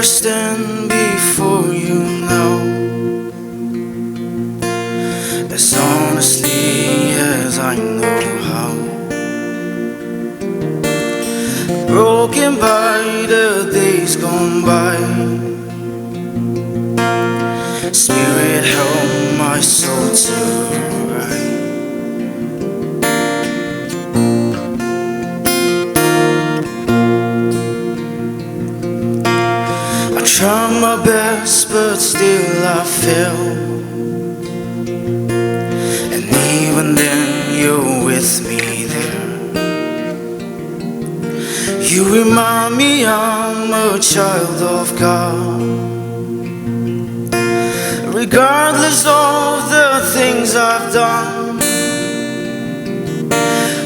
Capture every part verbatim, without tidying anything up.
stand before you now, as honestly as I know how. Broken by the days gone by, Spirit, help my soul to rise. I try my best, but still I fail. And even then, you're with me there. You remind me I'm a child of God. Regardless of the things I've done,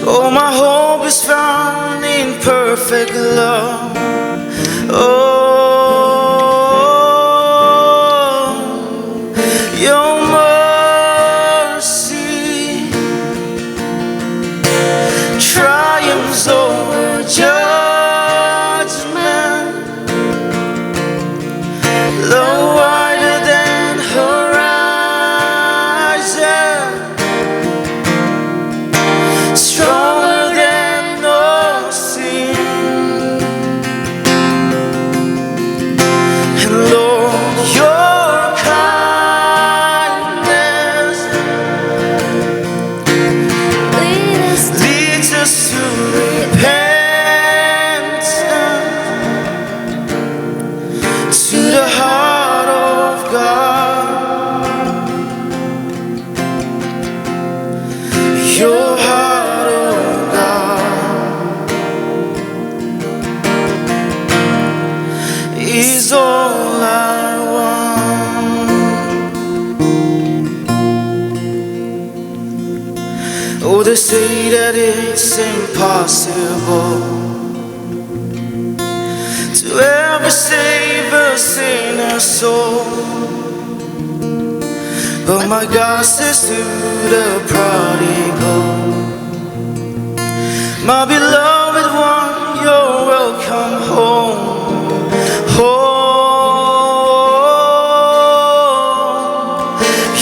oh, my hope is found in perfect love. Oh, your mercy triumphs over judgment. Love wider than horizon, stronger than all sin. And Lord, your kindness leads us to repentance, to the heart of God. Your heart, oh God, is all I want. Oh, they say that it's impossible to ever save a sinner's soul, but my God says to the prodigal, my beloved one, you're welcome home. Home.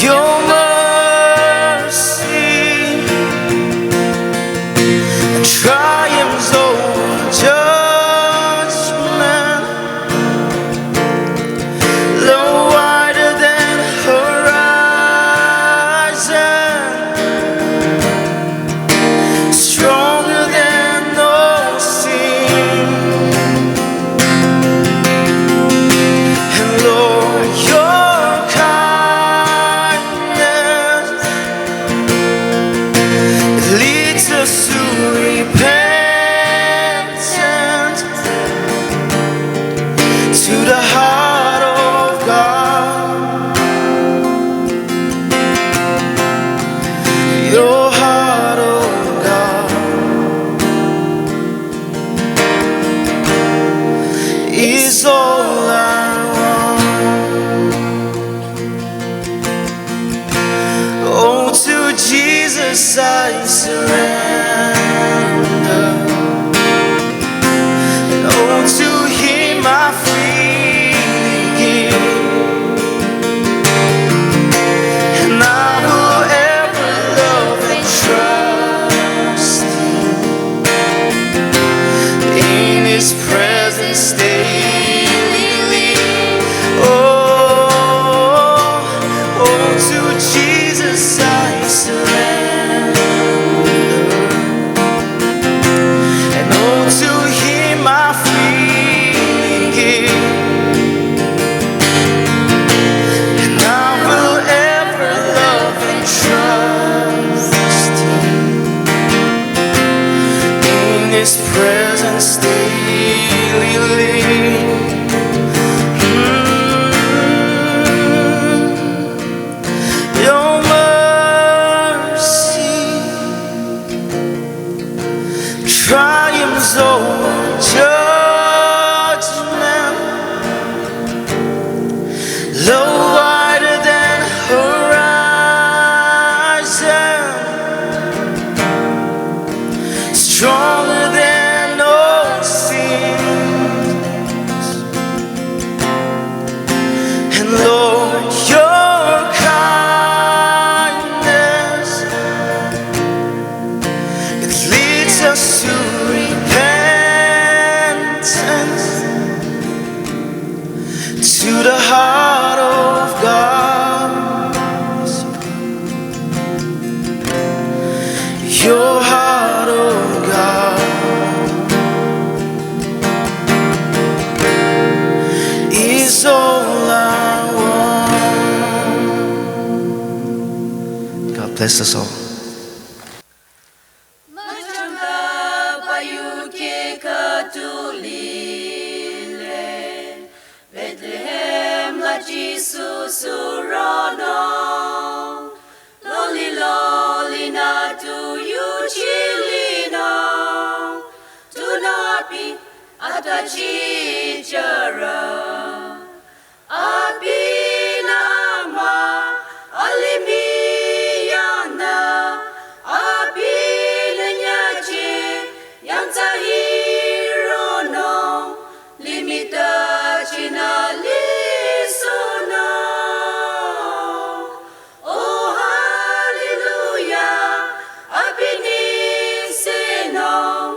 Your mercy triumphs over judgment. Love wider than horizon, stronger than all sin. And Lord, your kindness leads us to repentance, to the heart of God. Your heart, oh God, is all I want. Oh, to Jesus I surrender. And oh, to him I freely give. And I will ever love and trust him, in his presence daily live. Oh, oh, to Jesus I surrender. Bless us all. Abinü ama alimih yangnü, abinü nyachi yangthsa hironung, limih tachinü lisohnung. Oh, hallelujah, abinü senung,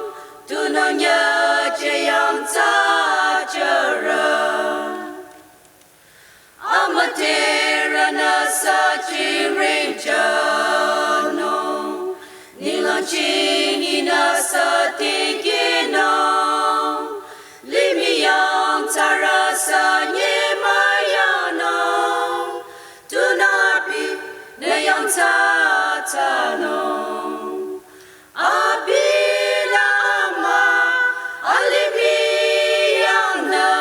tunüo nyachi yangthsa chara. Amüdherünü sü chiringchanung, ninglang chinginü sü tikehnung, limih yangthsarü sü nyemüyanung, tunüo abinü yangthsa thsanung. Abinü ama alimih yangnü,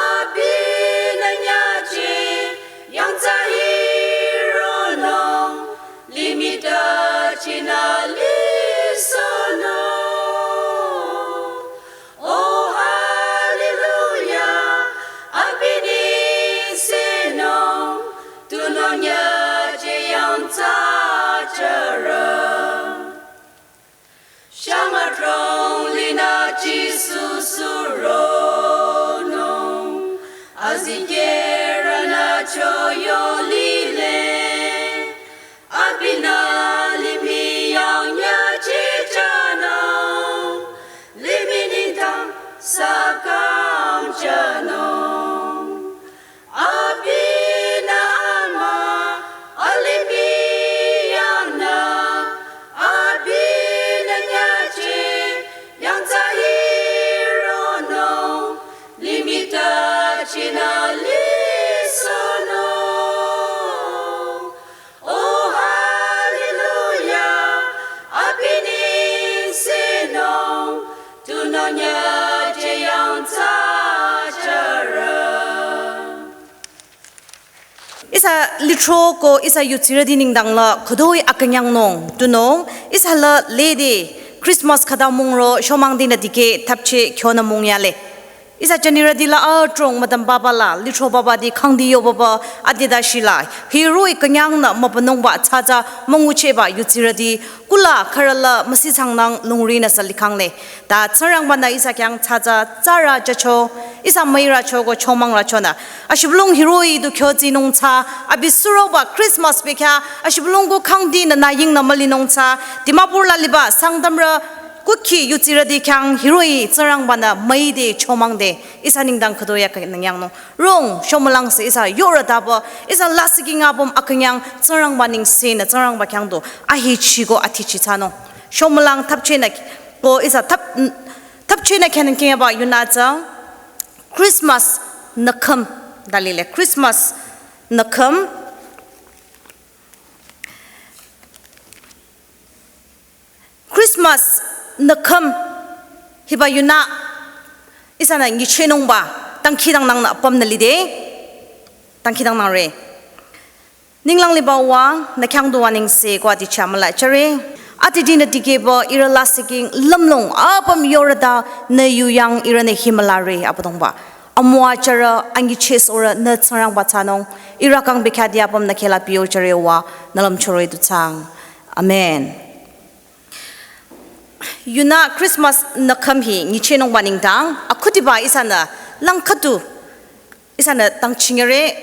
abinü nyachi yangthsa hironung, limih tachinü lisohnung. Oh, hallelujah, abinü senung, tunüo nyachi yangthsa chara. Shang adrong linü Jisu suronung, azikehrünü choyo lile. Abinü limih yang nyachi chanung, limih nengdang sü kangchanung. Abinü ama alimih yangnü, abinü nyachi yangthsa hironung, limih tachinü lisohnung. Oh, hallelujah, abinü senung, tunüo nyachi yangthsa chara. Ihsa lithro ko ihsa yutsirüti nengdang la khütoi akünyangnung, tunüo ihsa la lede Christmas khüta mongro shomang dinü dikeh thapcheh kyonü mongyale. Ihsa jünirüti la adrong müdüm papa la, lithro papa ti khangdi yo papa adida shila. Hiroh-i künyangnü mübünungba tsatsa münguchehba yutsirüti, kula khürü la müsitsangnang lungrinü sü likhangle. Ta Tsingrangbanü ihsa khyang tsatsa tsarü jücho, ihsa müirü cho ko chomang rü chonü. Ashibülung hiroh-i du kyotsinung tsü, abi suroba Christmas bekhyah, ashibülung ko khangdinü nü yingnü mülinung tsü, Dimapur la liba Sangtamrü kukhi yutsirüti khyang hiroh-i Tsingrangbanü müide chomangde ihsa nengdang khütoi akünyangnung. Rong shomülang sü ihsa yorü taba ihsa lasih khinga püm akünyang Tsingrangba nengsenü Tsingrangba khyang du ahechi ko athichi thsanung. Shomülang thapchehnü ko ihsa thap, thapchehnü khyang khingyaba yunü tsü Christmas nükhüm dalile. Christmas nükhüm. Christmas nükhüm hiba yunü ihsanü nyichehnungba dangkhidangnangnü apümnü lide, dangkhidangnangre. Ninglang liba Uwa, nü khyang du wa nengse ko ati cha müla chare. Ati dinü dikehba ihrü lasih khing lümlong apüm yorüta nü yuyang ihrünü hi mülare Abüdongba. Amüwa chara anyicheh sorü nü Tsingrangba thsanung. Ihrü kang bekhyah di apüm nü khehla piyo chare Uwa, nü lümchoro du thsaang. Amen. Yunü Christmas nükhüm hi nyichehnungba nengdang, akhudiba ihsanü lang khüdu ihsanü dangchingre,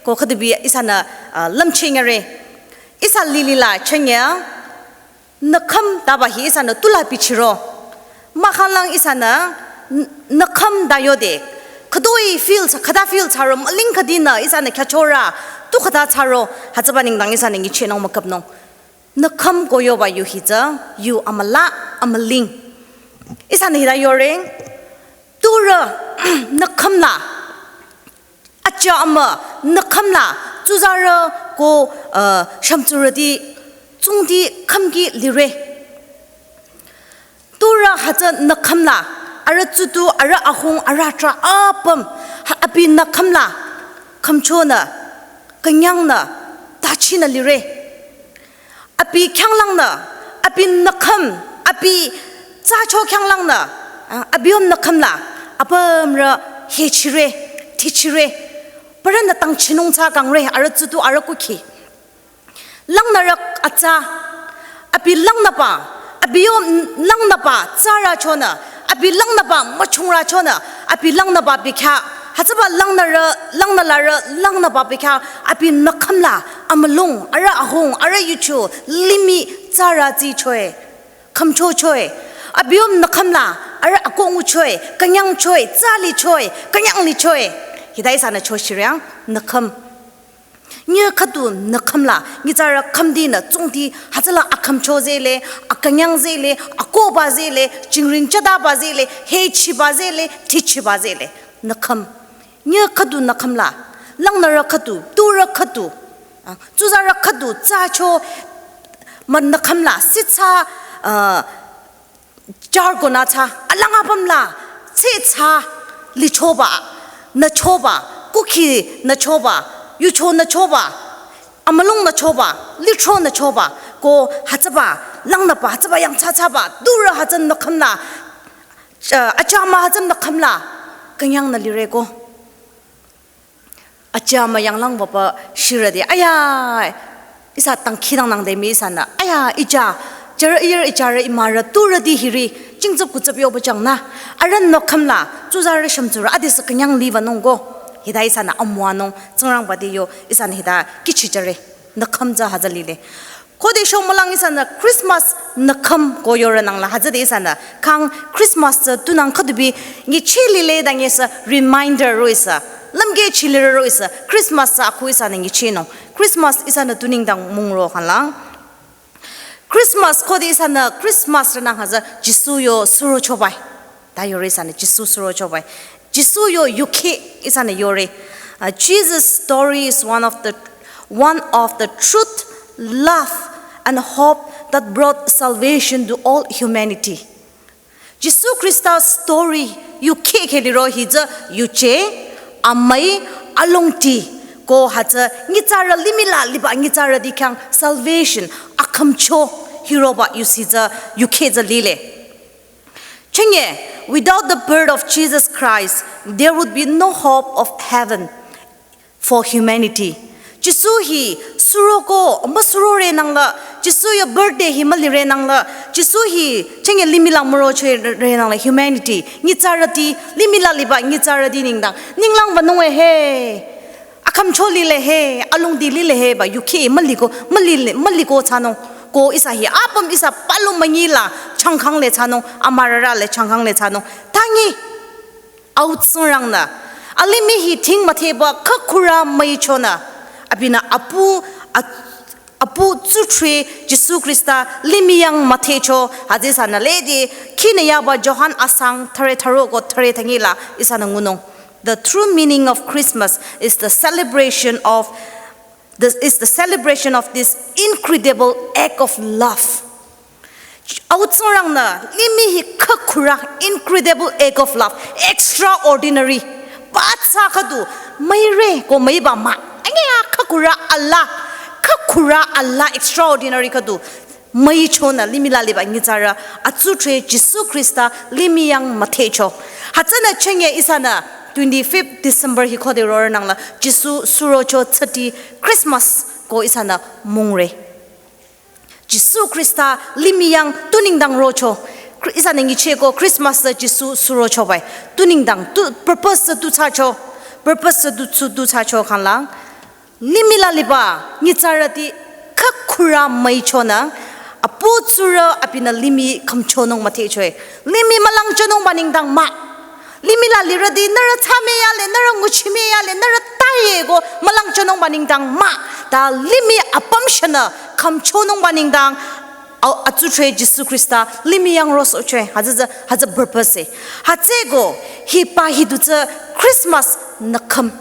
ko khüdubi ihsanü, ah, lümchingre. Ihsa lilila chenge, nükhüm taba hi ihsanü tula bichiro. Mahkhang lang ihsanü n-, nükhüm ta yode. Khütoi feel thsa, khüta feel thsaro, müling khüdinü ihsanü khyachorü, tu khüta thsaro, hütsüba nengdang ihsanü nyichehnung müküpnung. Nükhüm ko yoba yu hi tsü, yu amüla, amüling. Ihsanü hita yore, turü, nükhüm la, acha amü, nükhüm la, tsuzarü ko, uh, shümtsurüti, tsungdi khümki lire. Turü hütsü nükhüm la, arüh tsutu, arüh ahung, arüh trah apüm, ha-, abi nükhüm la, khümchonü, künyangnü, tachinü lire. Abi khyanglangnü, abi nükhüm, abi tsacho khyanglangnü, a, abi yom nükhüm la, apümrü hechire, tichire, parünü tangchinung tsü kangre, arüh tsutu, arüh kukhi. Langnürü atsa, abi langnüba, abi yo langnüba tsarü chonü, abi langnüba müchungrü chonü, abi langnüba bikha, hütsüba langnürü, langnülarü, langnüba bikha, abi nükhüm la, amülung, arüh ahung, arüh yucho, limih tsarü zi choe, khümcho choe, abi yo nükhüm la, arüh akongu choe, künyang choe, tsali choe, künyangli choe, hita ihsanü cho shiriang, nükhüm. Nyi khüdu nükhüm la, nyitsarü khümdinü tsungdi, hütsüla akhümcho zele, akünyang zele, akohba zele, jingring chadaba zele, hechiba zele, tichiba zele, nükhüm. Nyi khüdu nükhüm la, langnürü khüdu, turü khüdu, a, tsuzarü khüdu, tsacho, münükhüm la, sitsa, a, jargonü tsü, alang apüm la, tsitsa, lichoba, nüchoba, kukhi nüchoba, yucho nüchoba, amülung nüchoba, litro nüchoba, ko hütsüba, langnüba, hütsüba yangthsathsaba, turü hütsü nükhüm la, a, achama hütsü nükhüm la, künyangnü lire ko. Achama yanglang baba shirüde, aya, ihsa tangkhidangnangde mii ihsanü, aya, icha, jara ir icharü imarü turüdi hiri, jingtsüp kutsüp yoba changnü, arüh nükhüm la, tsuzarü shümtsurü, adisü künyang liba nungko, hita ihsanü amüwanung, Tsingrangba te yo, ihsanü hita kihchi jüre, nükhüm tsü hütsü lile. Khode sho mülang ihsanü Christmas nükhüm ko yorü nangla hütsüde ihsanü. Kang Christmas tsü tunang khüdubi nyichi lile dang ihsa reminder ro ihsa. Lümkechi lire ro ihsa. Christmas tsü akhu ihsanü nyichinung. Christmas ihsanü tuningdang mungro khalang. Christmas khode ihsanü Christmas rünang hütsü Jisu yo surochobai. Ta yore ihsanü Jisu surochobai. Jisu yo yukheh ihsanü yore. Uh, Jesus' story is one of the, one of the truth, love, and hope that brought salvation to all humanity. Jisu Khrista story yukheh khe liro hi tsü yuje, amüi, alongdi, ko hütsü nyitsarü limih la liba nyitsarüti khyang salvation, akhümcho hiroba yusi tsü yukheh tsü lile. Chenge, without the birth of Jesus Christ, there would be no hope of heaven for humanity. Jisu hi suroko, müsurore nangla, Jisu yo birthday hi mülire nangla, Jisu hi chenge limih la mürochore nangla humanity, nyitsarüti, limih la liba nyitsarüti nengdang, ninglang wünung-e he. Akhümcho lile he, alongdi lile he ba, yukheh müliko, mülile, müliko thsanung. Ko ihsa hi apüm ihsa palu münyi la, changkang le thsanung, amürarü le changkang le thsanung. Tangi, au Tsingrangnü, alimih hi ting müthehba khükhurü müichonü, abinü apu, a-, apu tsuthre Jisu Khrista limih yang müthehcho, hütsü ihsanü lede, khinü yaba Johan asang thüre thüro ko thüre thangi la, ihsanü ngunung. The true meaning of Christmas is the celebration of the, is the celebration of this incredible act of love. Au Tsingrangnü limih hi khükhurü incredible act of love, extraordinary. Ba tsü khüdu müire ko müiba mah. Ange ya khükhurü ala, khükhurü ala extraordinary khüdu müichonü limih la liba nyitsarü atsuthre Jisu Khrista limih yang müthehcho. Hütsünü chenge ihsanü twenty-fifth December hi khode rorü nangla Jisu surocho tsüti Christmas ko ihsanü mungre. Jisu Khrista limih yang tuningdang rocho. Khri-, ihsanü nyicheko Christmas tsü Jisu surochobai. Tuningdang, tu, purpose tsü tu thsacho. Purpose tsü tu, tu, tu thsacho khalang. Limih la liba nyitsarüti khükhurü müichonü, apu tsurü abinü limih khümchonung müthehchoe. Limih mülangchonungba nengdang mah. Limih la lirüti nührü thsameyale, nührü nguchimeyale, nührü taye ko mülangchonungba nengdang mah. Ta limih apüm shanü khümchonungba nengdang, au, atsuthre Jisu Khrista limih yang rosohchoe. Hütsü, hütsü purpose-e. Hütsüko hiba hi du tsü Christmas nükhüm.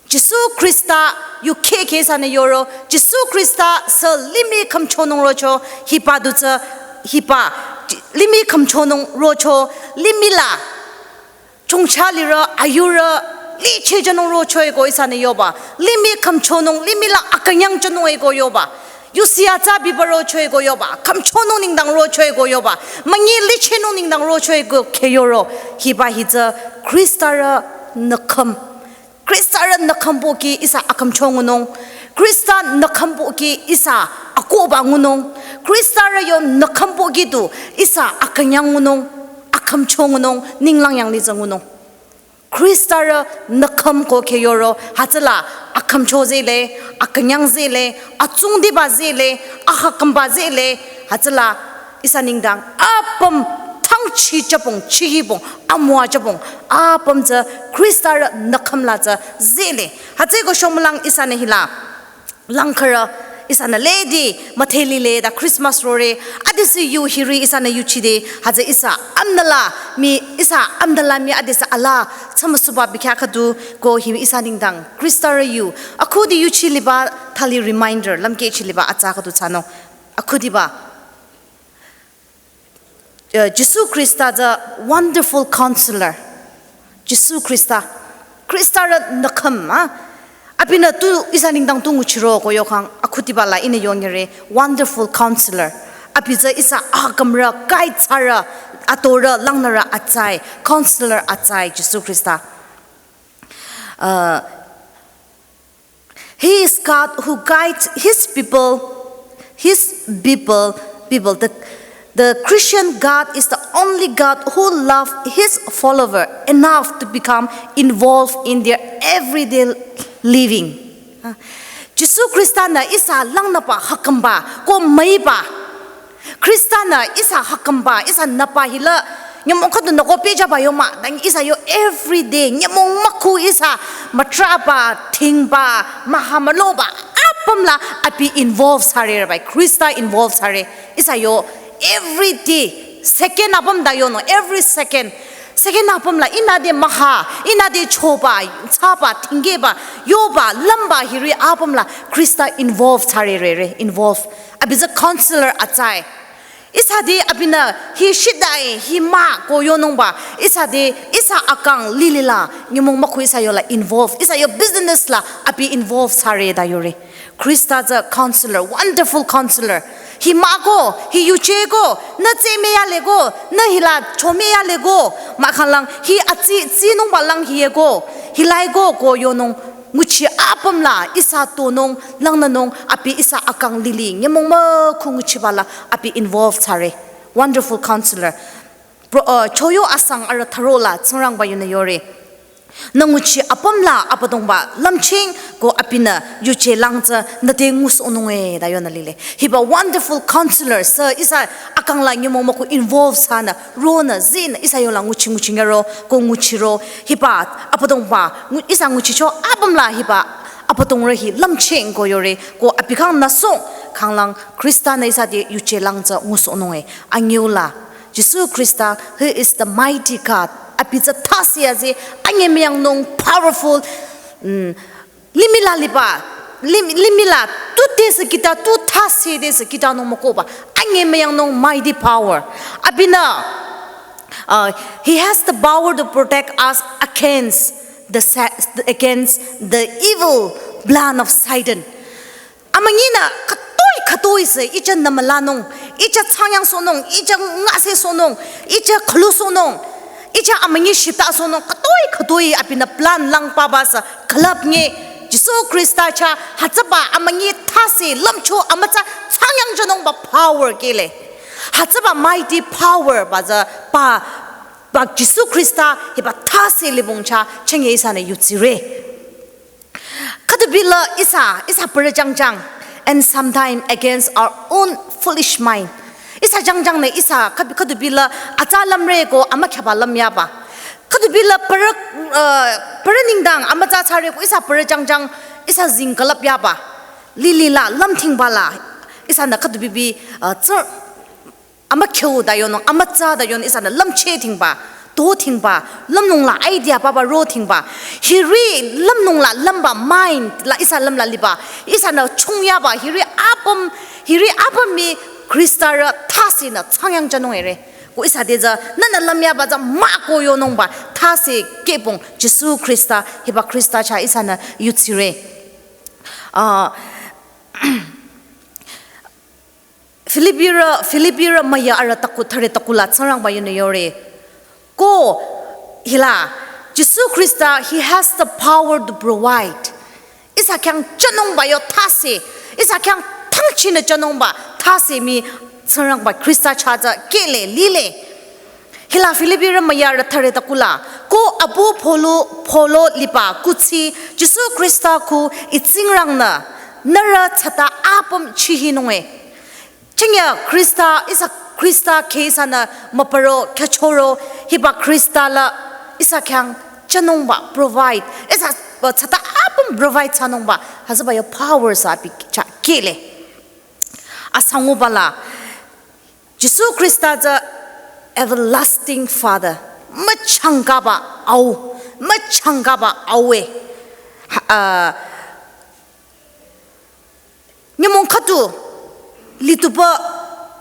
Jisu Khrista yu kheh kheh ihsanü yoro, Jisu Khrista sü limih khümchonung rocho, hiba du tsü, hiba, limih khümchonung rocho, limih la, chongcha lirü, ayurü, lichehjünung rocho eko ihsanü yoba, limih khümchonung, limih la akünyang jünung eko yoba, yusi atsa biba rocho eko yoba, khümchonung nengdang rocho eko yoba, münyi lichehnung nengdang rocho eko kheh yoro, hiba hi tsü, Khristarü nü khüm. Khristarü nü khümbo ki ihsa akhümcho ngunung. Khrista nü khümbo ki ihsa akohba ngunung. Khristarü yo nü khümbo ki du ihsa akünyang ngunung, akhümcho ngunung, ninglang yanglih tsü ngunung. Khristarü nü khüm ko kheh yoro, hütsüla akhümcho zehle, akünyang zehle, atsungdiba zehle, akhakümba zehle, hütsüla ihsa nengdang apüm thangchi jübong, chihibong, amüwa jübong, apüm tsü Khristarü nü khüm la tsü zehle. Hütsüeko shomülang ihsanü hila langkhürü ihsanü lede müdhe lile ta Christmas rore, adesü yu hiri ihsanü yuchide, hütsü ihsa amnüla mii, ihsa amnüla mii adesü ala tsümüsuba bikya khüdu ko hi ihsa nengdang Khristarü yu akhudi yuchi liba thali reminder, lümkehchi liba atsa khüdu thsanung. Akhudiba, uh, Jisu Khrista tsü wonderful counselor. Jisu Khrista, Khristarü nü khüm, ah. Abinü tu ihsa nengdang tu nguchiro ko yokhang, akhudiba la ihnü yongere, wonderful counselor. Abi tsü ihsa akhümrü, guide thsarü, atorü, langnürü atsai, counselor atsai, Jisu Khrista. Uh, He is God who guides his people, his people, people. The, the Christian God is the only God who loves his follower enough to become involved in their everyday living. Ah, Jisu Khrista-nü ihsa langnüba, hakümba, ko müiba. Khrista-nü ihsa hakümba, ihsa nüba hila, nyümong khüdu nü ko pehjüba yo mah, ta ihsa yo everyday, nyümong mükhu ihsa mütrahba, thingba, maha müloba, apüm la abi involve thsare bai, Khrista involve thsare, ihsa yo everyday, second apüm ta yonung, every second, second apüm la ihnü de maha, ihnü de choba, thsaba, thingkehba, yoba, lümba hiri apüm la Khrista involve thsare re, involve. Abi tsü counselor atsai. Ihsa de abinü hi shidai, hi mah ko yonungba. Ihsa de, ihsa akang lilila, nyümong mükhu ihsa yola involve. Ihsa yo business la abi involve thsare ta yore. Khrista tsü counselor, wonderful counselor. Hi mah ko, hi yuje ko, nü tsü müyale ko, nü hila cho müyale ko. Mahkhang lang, hi atsi, tsinungba lang hiye ko, hilai ko ko yonung. Nguchi apüm la ihsa tonung, langnünung, abi ihsa akang lili, nyümong mükhu nguchiba la abi involve thsare. Wonderful counselor. Pro-, uh, choyo asang arüh tharo la Tsingrangba yunü yore. Nü nguchi apüm la Abüdongba lümchehng ko abinü yuje lang tsü nü te ngusohnung e ta yonü lile. Hiba wonderful counselor sü ihsa akang la nyümong mükhu involve thsanü, ronü, zinü, ihsa yola nguchi nguchi ngero, ko nguchiro, hiba, Abüdongba, ngu-, ihsa nguchicho apüm la hiba, Abüdongrü hi lümchehng ko yore, ko abi khyang nüsung, khanglang, Khrista-nü ihsa de yuje lang tsü ngusohnung e, anyüla, Jisu Khrista, he is the mighty God, abi tsü thase aze, anyemüyangnung powerful, mm, limih la liba, lim-, limih la, tu tesü kita, tu thase tesü kitanung mükohba, anyemüyangnung mighty power. Abinü, uh, he has the power to protect us against the sa-, against the evil plan of Satan. Amünyinü khütoi khütoi sü, ihsa nümülanung, ihsa changyangsohnung, ihsa ngasesohnung, ihsa khülusohnung, ihsa amünyi shitasohnung, khütoi khütoi abinü plan lang paba sü külüp nge, Jisu Khrista chah hütsüba amünyi thase lümcho amütsa changyangjünungba power kehle. Hütsüba mighty power ba tsü ba, ba Jisu Khrista hiba thase libong chah chenge ihsanü yutsire. Khüdubila ihsa, ihsa pürü jangjang, and sometime against our own foolish mind. Ihsa jangjangnü ihsa khüdu-, khüdubila atsa lümre ko amükhyaba lüm yaba. Khüdubila pürü, uh, pürü nengdang amütsa thsare ko ihsa pürü jangjang ihsa zing külüp yaba. Lilila lümthingba la ihsanü khüdubibi, uh, tsü amükhyu ta yonung, amütsa ta yonung ihsanü lümcheh thingba. do thingba, lümnung la idea papa ro thingba. Hiri lümnung la lümba mind la ihsa lümla liba. Ihsanü chungyaba, hiri apüm, hiri apüm mii Khrista rü thase nü changyang jünung ere. Ko ihsa te tsü, nünü lümyaba tsü mah ko yonungba, thase kehbong, Jisu Khrista, hiba Khrista chah ihsanü yutsire. Ah, Filipirü, Filipirü müyü arüh taku thüre taku la Tsingrangba yunü yore. Ko hila, Jisu Khrista, he has the power to provide. Ihsa khyang jünungba yo thase, ihsa khyang thangchinü jünungba thase mii Tsingrangba Khrista chah tsü kehle, lile. Hila Filipirü müyü arüh thüre taku la, ko apu pholo, pholo liba kuthsi, Jisu Khrista ku I Tsingrangnü, nührü tsata apüm chihinunge. Chinye Khrista, ihsa Khrista khe ihsanü müpüro, khyüchoro, hiba Khrista la ihsa khyang jünungba, provide. Ihsa, uh, tsata apüm provide thsanungba, hütsüba yo power tsü abi chah kehle. Asanguba la, Jisu Khrista tsü everlasting Father. Müchangkaba au. Müchangkaba au e. Ha, ah, nyümong khüdu lituba,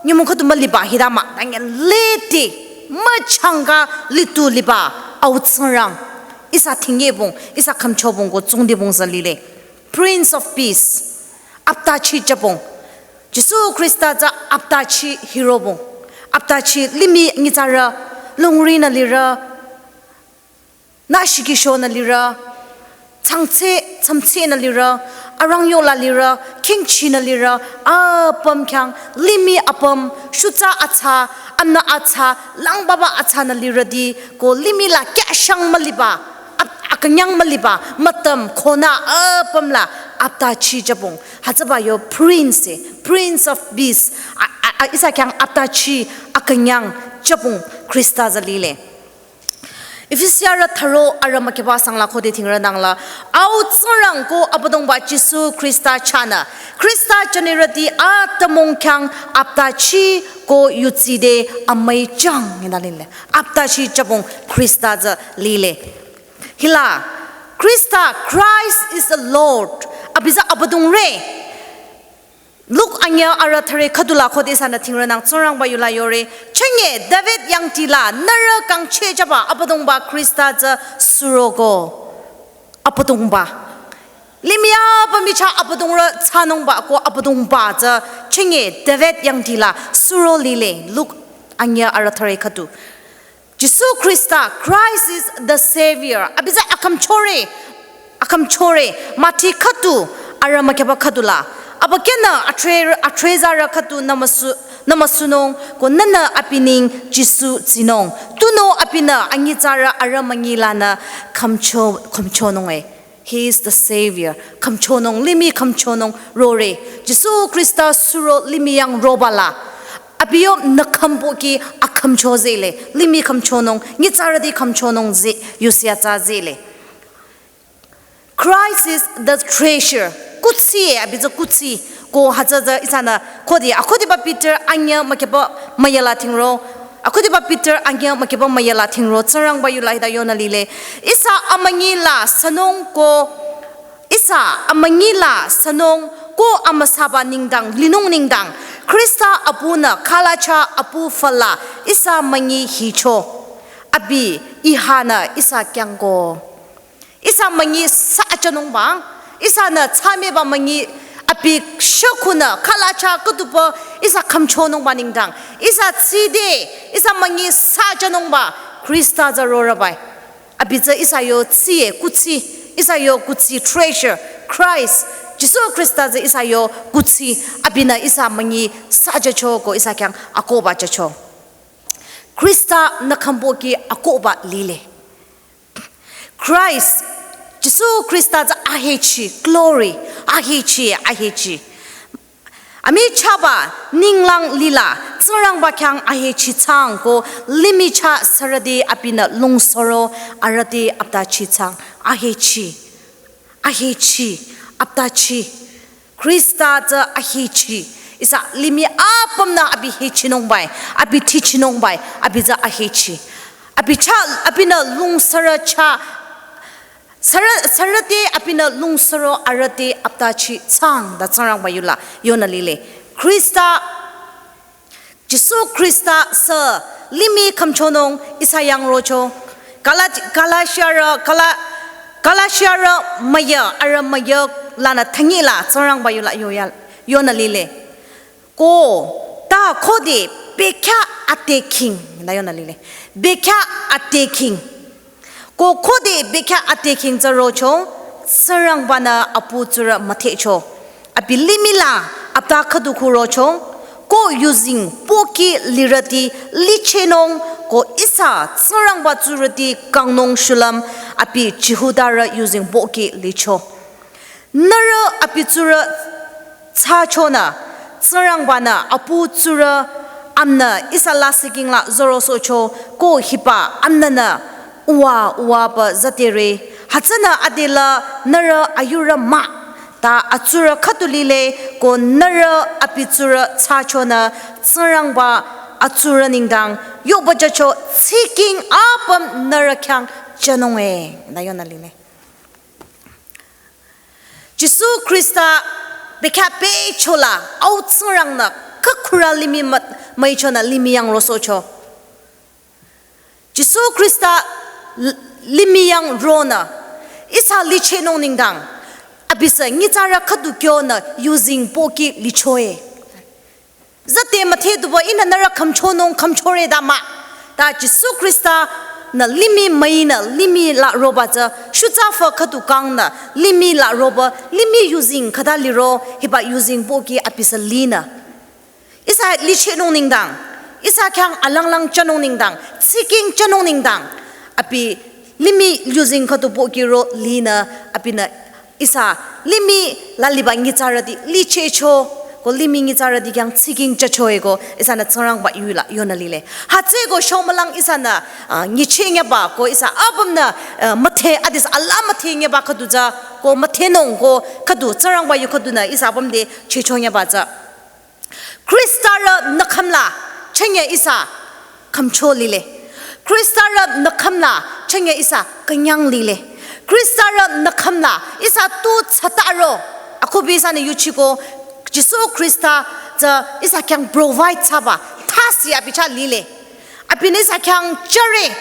nyümong khüdu müliba hidama. Tange lete müchangka litu liba au Tsingrang. Ihsa thingyebong, ihsa khümchobong ko tsungdibong tsü lile. Prince of Peace. Aptachi jübong. Jisu Khrista tsü aptachi hirobong. Aptachi limih nyitsarü, longrinü lirü, nü shikishonü lirü, tsangtse, tsamtsenü lirü, arangyola lirü, khingchinü lirü, apüm khyang, limih apüm, shutsa atsa, anü atsa, langbaba atsanü lirüti, ko limih la kyashang müliba, ap-, akünyang müliba, mütüm, khonü, apüm la, aptachi jübong. Hütsüba yo Prince, Prince of Peace, a, a, a, ihsa khyang aptachi, akünyang jübong Khrista tsü lile. Efesiarü thüro arüh mükiba sangla khode thingrü nangla, au Tsingrang ko Abüdongba Jisu Khrista chahnü, Khrista jünirüti atümung khyang aptachi ko yutside amüi jang nginü lile. Aptachi jübong Khrista tsü lile. Hila, Khrista, Christ is the Lord. Abi tsü Abüdongre. Luk anyüh arüh thüre khüdula khode ihsanü thingrü nang Tsingrangba yula yore. Chinye David yangdila nührü kangchehjüba Abüdongba Khrista tsü surogo. Abüdongba. Limih apüm michah Abüdongrü thsanungba ko Abüdongba tsü chinye David yangdila suro lile. Luk anyüh arüh thüre khüdu. Jisu Khrista, Christ is the Savior. Abi tsü akhümchore, akhümchore, Mati khüdu, arüh mükiba khüdula. Abükyünü atre, atrezarü khüdu nümüsu, nümüsunung, ko nünü abi neng Jisu tsinung. Tunüo abinü anyitsarü arüh münyi lanü khümcho, khümchonunge. He is the Savior. Khümchonung, limih khümchonung rore. Jisu Khrista suro limih yang robala. Abi yo nü khümpoki akhümcho zehle. Limih khümchonung, nyitsarüti khümchonung ze, yusi atsa zehle. Christ is the treasure. Kuthsi e, abi tsü kuthsi. Ko hütsü tsü ihsanü khode, akhudiba Peter anyüh mükiba müyala thingro. Akhudiba Peter anyüh mükiba müyala thingro. Tsingrangba yula hita yonü lile. Ihsa amünyi la sünung ko, ihsa amünyi la sünung ko amüsaba nengdang, linung nengdang. Khrista abunü khalacha abu füla ihsa münyi hicho. Abi ihanü ihsa kyangko. Ihsa münyi sa jünungba, ihsanü thsameba münyi abi shükhunü khalacha khüduba ihsa khümchonungba nengdang. Ihsa tside, ihsa münyi sa jünungba, Khrista tsü rorübai. Abi tsü ihsa yo tsü e, kuthsi, ihsa yo kuthsi treasure, Christ, Jisu Khrista tsü ihsa yo kuthsi, abinü ihsa münyi sa jücho ko ihsa khyang akohba jücho. Khrista nü khümpoki akohba lile. Christ, Jisu Khrista tsü ahechi, glory, ahechi, ahechi. Amichahba ninglang lila, Tsingrangba khyang ahechi thsang ko limih chah sürüti abinü lungsoro arüti aptachi thsang, ahechi, ahechi, aptachi. Khrista tsü ahechi. Ihsa limih apümnü abi hechinungbai, abi thichinungbai, abi tsü ahechi. Abi chah, abinü lungsürü chah, sürü, sürü te abinü lungsüro arüh te aptachi tsang ta Tsingrangba yula yonü lile. Khrista, Jisu Khrista sü limih khümchonung ihsa yang rocho. Gala-, Galatiarü, Gala-, Galatiarü müyü, arüh müyü lanü thangila Tsingrangba yula yoya, yonü lile. Ko ta khode bekhyah ate khing, ta yonü lile. Bekhyah ate khing. Ko khode bekhyah ate khing tsü rocho, Tsingrangbanü apu tsurü müthehcho. Abi limih la apta khüdu khu rocho, ko yuzeng pohki lirüti lichenung, ko ihsa Tsingrangba tsurüti kangnung shulüm, abi Jihudarü yuzeng pohki licho. Nührü abi tsurü thsachonü, Tsingrangbanü apu tsurü amnü ihsa lasih king la zorosohcho, ko hiba amnünü uwa uwaba zatere. Hütsünü adela nührü ayurü mah, ta atsurü khüdu lile, ko nührü abi tsurü thsachonü, Tsingrangba atsurü nengdang yohpüjücho, tsiking apüm nührü khyang jünung e, ta yonü lile. Jisu Khrista bekhyah pehchola, au Tsingrangnü khükhurü limih mah-, müichonü limih yang rosohcho. Jisu Khrista l-, limih yang ronü, ihsa lichenung nengdang, abisü nyitsarü khüdu kyonü yuzeng pohki lichoe. Zate müthehduba ihnü nührü khümchonung khümchore ta mah. Ta Jisu Khristanü limih müinü limih la roba tsü shutsa fü khüdu kangnü limih la roba limih yuzeng khüta liro hiba yuzeng pohki abisü linü. Ihsa lichenung nengdang, ihsa khyang alanglang jünung nengdang, tsiking jünung nengdang, abi limih yuzeng khüdu pohki ro linü, abinü ihsa limih la liba nyitsarüti lichehcho, ko limih nyitsarüti khyang tsiking jücho e ko, ihsanü Tsingrangba yula yonü lile. Hütsüeko shomülang ihsanü, ah, nyicheh nyeba ko ihsa apümnü, ah, mütheh, adisü ala mütheh nyeba khüdu tsü, ko müthehnung ko khüdu, Tsingrangba yu khüdunü ihsa apüm te chehcho nyeba tsü. Khristarü nükhüm la chünye ihsa khümcho lile. Khristarü nükhüm la chünye ihsa künyang lile. Khristarü nükhüm la ihsa tu thsataro. Akhubi ihsanü yuchiko Jisu Khrista tsü ihsa khyang provide thsaba thasi abi chah lile. Abinü ihsa khyang jüre.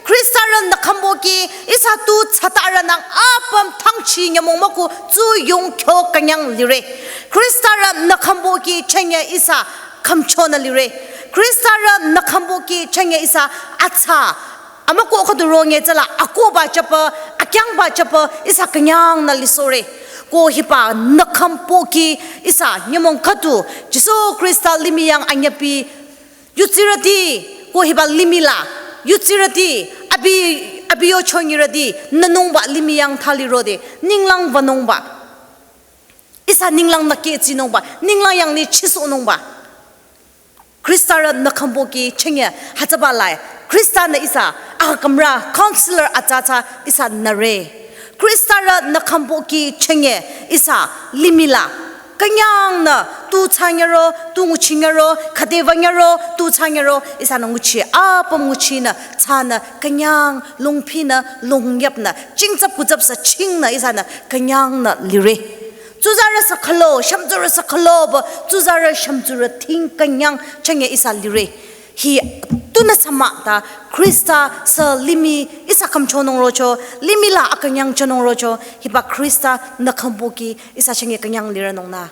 Khristarü nükhüm pohki ihsa tu thsatarü nang apüm thangchi nyümong müku tsuyong kyo künyang lire. Khristarü nükhüm pohki chünye ihsa khümchonü lire. Khristarü nükhüm pohki chünye ihsa atsa. Amüko khüdu ronye tsüla akohba jüpü, akyangba jüpü ihsa künyangnü lisohre. Ko hiba nükhüm pohki ihsa nyümong khüdu Jisu Khrista limih yang anyüpi yutsirüti, ko hiba limih la, yutsirüti, abi, abi yochonyirüti, nünungba limih yang thali rode, ninglang wünungba. Ihsa ninglang nü kehchinungba, ninglang yang ni chisohnungba. Khristarü nükhüm pohki chünye hütsüba lai, Khristanü ihsa, akümrü, counselor atsa atsa ihsa nüre. Khristarü nükhüm pohki chünye ihsa limih la künyangnü tu thsanyüro, tu nguchinyüro, khüde wünyüro, tu thsanyüro, ihsanü nguchi, apüm nguchinü, thsanü, künyang, lungphinü, lungyapnü, chingtsap kutsap sa chingnü, ihsanü, künyangnü lire. Tsuzarü sü khülo, shümtsurü sü khülo, ba, tsuzarü shümtsurü ting künyang, chünye ihsa lire. Hi tunü thsamah ta Khrista sü limih ihsa khümchonung rocho, limih la akünyang chonung rocho, hiba Khrista nükhüm pohki ihsa chünye künyang lirünungnü.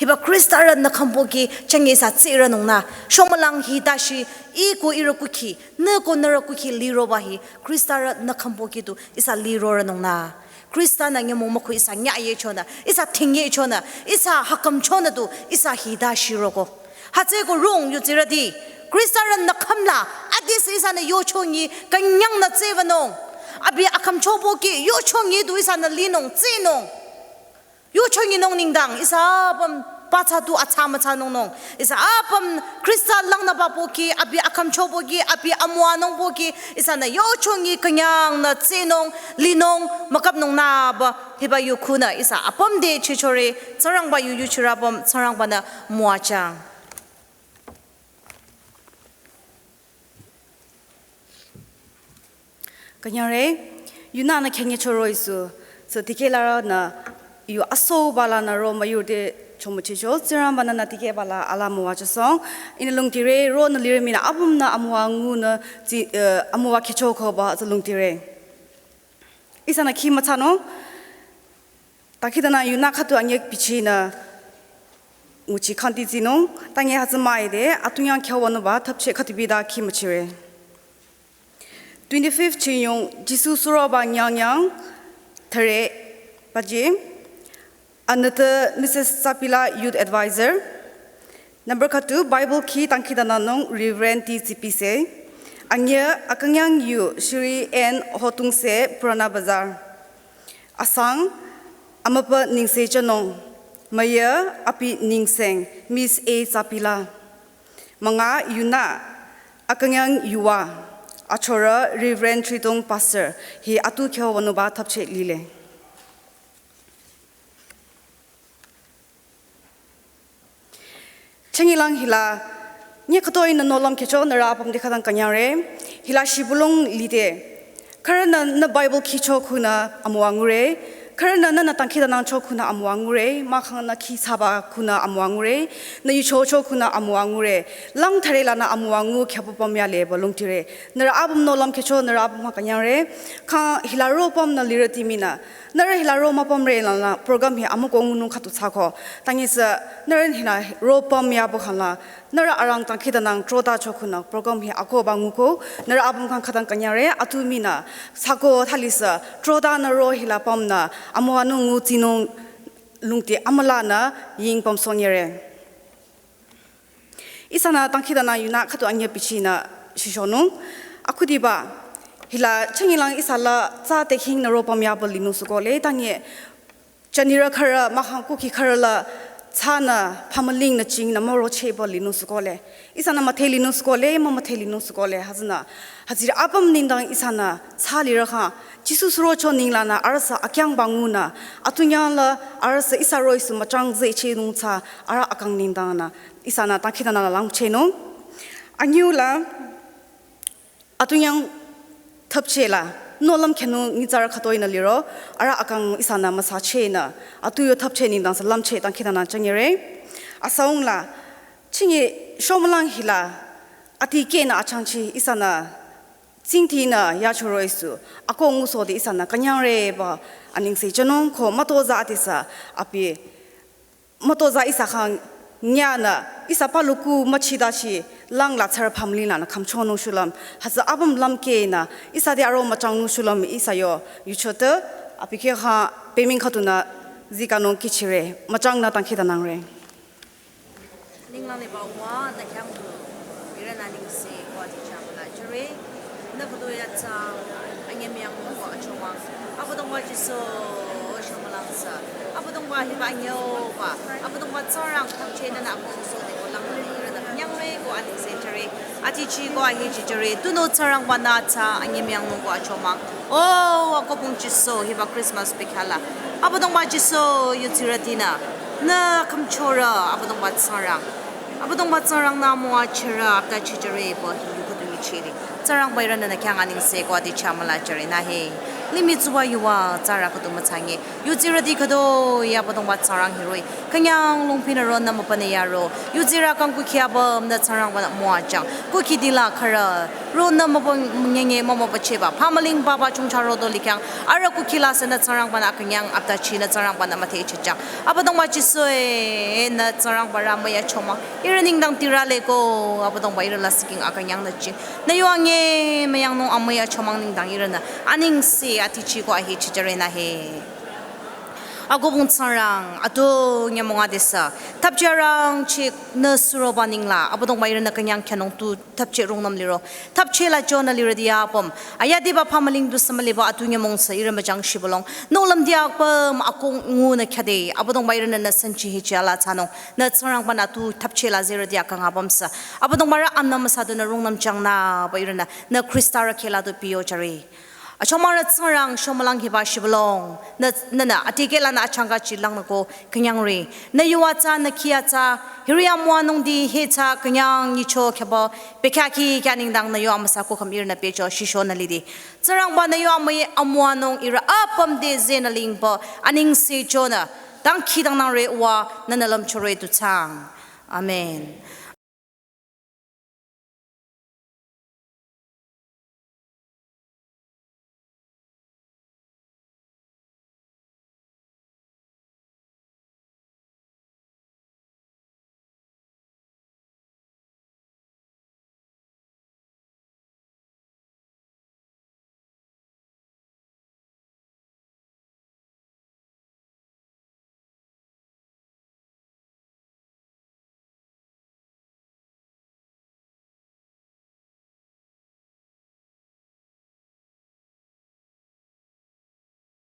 Hiba Khristarü nükhüm pohki chünye ihsa tsirünungnü. Shomülang hi tashi, ih ko ihrü kukhi, nü ko nührü kukhi liroba hi, Khristarü nükhüm pohki tu ihsa lirorünungnü. Khristanü nyümong müku ihsa nyayechonü, ihsa thingyechonü, ihsa hakhümchonü tu ihsa hita shiroko. Hütsüeko rong yutsirüti, Khristarü nükhüm la, adisü ihsanü yochonyi, künyangnü tsewünung. Abi akhümcho pohki, yochonyi tu ihsanü linung, tsinung. Yochonyinung nengdang, ihsa apüm pathsa tu atsa mütsanungnung. Ihsa apüm Khrista langnüba pohki, abi akhümcho pohki, abi amüwanung pohki, ihsanü yochonyi künyangnü tsinung, linung, mükapnungnüba, hiba yu khunü, ihsa apüm te chichore, Tsingrangba yu yuchirü apüm, Tsingrangbanü müwajüng. Künyangre, yunü nü khenye choro isu, so tikelarünü yu aso bala nü ro müyurte chomuchicho, Tsingrangba nü nü tikebala ala müwajüsong, ihnü lümtire, ronü lirü mii nü apümnü amüwa ngunü, tsi, eh, amüwa khecho koba, so lümtire. Ihsanü khi müthsanung, takhidanü yunü khüdu anyek bichinü, nguchi khanti tsinung, tange hütsü müide, atunyang khyüwanüba, thapche khüdu bida khi müchire. Twenty-fifth Chinyong Jisu suroba nyangyang thüre baji. Anütü Missus Tsapila, Youth Advisor. Number khüdu Bible khi dangkhidangnangnung Reverend T Tsipise. Anye akünyang yu Shri N Hotungse, Purana Bazar. Asang amübü Ningse Chanung. Müyü abi Ningseng, Miss A Tsapila. Münga yunü akünyang yuva, achorü Reverend Tridong, Pastor, hi atu khyüwanüba thapche lile. Chengilang hila, nye khütoi nü nohlüm khecho nührü apüm dikhadang künyangre, hila shibülung lide. Khürünü nü Bible khicho khunü amüwa ngure. Khürünü nü nü dangkhidangnangcho khunü amüwa ngure. Mahkhang nü khi thsaba khunü amüwa ngure. Nü yuchocho khunü amüwa ngure. Lang thüre lanü amüwa ngu khyüpü püm yale ba lümtire. Nührü apüm nohlüm khecho nührü apüm ha künyangre. Kha hila ro pümnü lirüti mii nü. Nührü hila ro müpümre lanü program hi amüko ngunung khüdu thsako. Tangisü nührü hila ro püm yaba khala. Nührü arang dangkhidangnang trotacho khunü program hi akohba nguko, nührü apüm khyang khütang künyangre, atu mii nü, thsako thalisü, trotanü ro hila pümnü, amüwanung ngu tsinung lümti amülanü, ying püm sonyere. Ihsanü dangkhidangnang yunü khüdu anye bichinü shishonung, akhudiba, hila chengilang ihsa la tsa tekhingnü ro püm yaba linung sükole, tangi, Chanirü khürü, mahkhang kuki khürü la, tsünü, phamüling nü chingnü müro cheba linung sükole. Ihsanü müdhe linung sükole, mümüdhe linung sükole, hütsünü. Hütsüri apüm nengdang ihsanü, tsü lirü kha, Jisu surocho nenglanü, arüh sü akyangba ngunü, atunyang la, arüh sü ihsa roh-i sü müchang zeh chenung tsü, arüh akang nengdangnü, ihsanü, dangkhidangnang la langchehnung. Anyüla, Atunyang thapche la, nohlüm khenung nyitsarü khütoi nü liro, arüh akang ihsanü müsachehnü, atu yo thapche nengdang sü lümcheh dangkhidangnang changere. Asaung la, chingi shomülang hila, ati kehnü achangchi ihsanü, tsingtinü yachoro isu, ako ngusohde ihsanü, künyangre ba, aningse chanung ko mütozah adesü, abi, Mütozah ihsa khyang nyanü, ihsa palu ku müchidachi lang la tsarü phamüling lanü khümchonung shulüm, hütsü apüm lümkehnü, ihsa te aro müchangnung shulüm ihsa yo, yuchote, abi khyang peming khüdunü, zikanung kihchire, müchangnü dangkhidangnangre. Ninglang liba wa, nü khyang tu, ihrünü ningse, wa ti chang la, jüre, Nü khüdu ya tsü, anyemüyangnung ko achomang. Abüdongba Jisu, shomülang sü. Abüdongba hiba anyoba. Abüdongba Tsingrang thangchehnü nü akong so de ko lang le, ihrünü nyangre ko aningse jüre. Atichi ko ahechi jüre. Tunüo Tsingrangba nü tsü, anyemüyangnung ko achomang. O, akobung Jisu, hiba Christmas pikhala. Abüdongba Jisu, yudsirütinü. Nü khümchorü, Abüdongba Tsingrang. Abüdongba Tsingrang nü müwajüre, apta chijüre, pü hi yu khüdu nyichiri. Tsingrangba ihrünü nü khyang aningse ko ati chamüla jüre nü he. Limih tsuwa yuwa, tsarü khüdu mütsangi. Yudsirüti khüdu, ya Abüdongba Tsingrang hiroh-i. Künyang longpinü ronü mübünü yaro. Yudsirü kang kukhi apümnü Tsingrangba nü müwajüng. Kukhi dila khürü. Ronü mübü ngenge mümübücheba. Phamüling papa chungcha rodo likyang. Arüh kukhi la sünü Tsingrangba nü künyang apta chinü Tsingrangba nü müthehchejang. Abüdongba Jisu-e, nü Tsingrangba rü müyachomang. Ihrü nengdang tirale ko, Abüdongba ihrü la siking akünyang nü ching. Nü yo anyemüyangnung amüyachomang nengdang ihrünü. Aningse atichi ko ahechi jüre nü he. Akobung Tsingrang, atu nyümong adesü. Thapche arangcheh nü suroba nengla. Abüdongba ihrünü künyang khyünung tu thapche rungnüm liro. Thapche la chonü lirüti apüm. Ayadiba phamüling du sümüliba atu nyümong sü ihrü müjang shibülung. Nohlüm di apüm akong ngunü khyade. Abüdongba ihrünü nü sanchi hichi ala tsanung. Nü Tsingrangba nü tu thapche la zirüti akang apüm sü. Abüdongba rü anü müsa dunü rungnüm changnü ba ihrünü. Nü Khrista rü khehla du piyo jüre. Achomara Tsingrang shomülang hiba shibülung. Nü, nünü, adikehlanü achangka chilang nüko künyangre. Nü yuva tsü, nü khia tsü, hiri amüwanung di hi tsü künyang nyicho kheba, bekhyah khi kya nengdang nü yuva amüsa kukham ihrünü pehcho shishonü lidi. Tsingrangba nü yuva amüi amüwanung ihrü apüm te zenü lingba, anengse chonü, dangkhidangnangre wa, nünü lümchore tu tsang. Amen.